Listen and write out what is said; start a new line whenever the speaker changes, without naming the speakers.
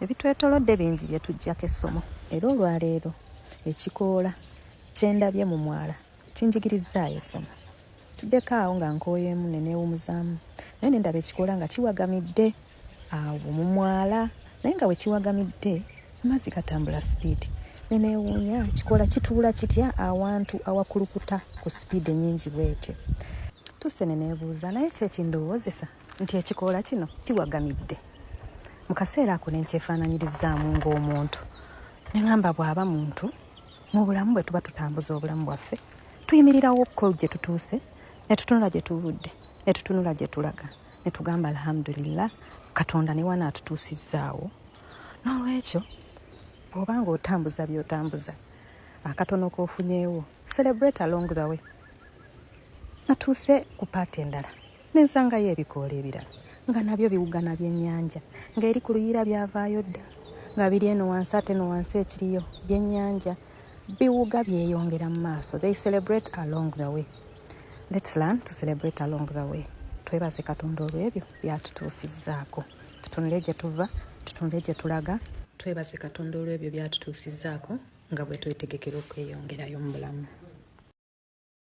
Ebitwetolodde bingi bye tuggyako essomo era olwaleero ekikoola kye ndabye mu mwala kinjigirizzaayo essomo. Tuddeko awo nga nkooyeemu ne neewumuzaamu naye ne ndaba ekikoola nga kiwagamidde awo mu mwala naye nga we kiwagamidde amazzi gatambula sipiidi ne neewuunya ekikoola kituula kitya awantu awakulukuta ku sipiidi ennyingi bw'etyo. Tuuse ne neebuuza naye ki ekindowoozesa nti ekikoola kino kiwagamidde. Mu kaseera ako ne nkyefaananyirizzaamu ng'omuntu ne ŋŋamba bw'aba muntu mu bulamu bwe tuba tutambuza obulamu bwaffe tuyimirirawo ko gye tutuuse ne tutunula gye tuvudde ne tutunula gye tulaga ne tugamba alhamdulillah Katonda ne wano atutuusizzaawo. N'olwekyo bw'oba ng'otambuza by'otambuza akatono k'ofunyeewo celebrate along the way. Natuuse ku paati endala ne nsangayo ebikoola ebirala nga nabyo biwugana byennyanja ng'eri ku luyiira byavaayo dda nga biri eno wansi ate eno wansi ekiriyo byennyanja biwuga byeyongera mu maaso. They celebrate along the way. Let's learn to celebrate along the way. Twebaze Katonda olw'ebyo byatutuusizzaako. Tutunule gye tuva, tutunule gye tulaga. Twebaze Katonda olw'ebyo byatutuusizzaako nga bwe twetegekera okweyongerayo mu bulamu.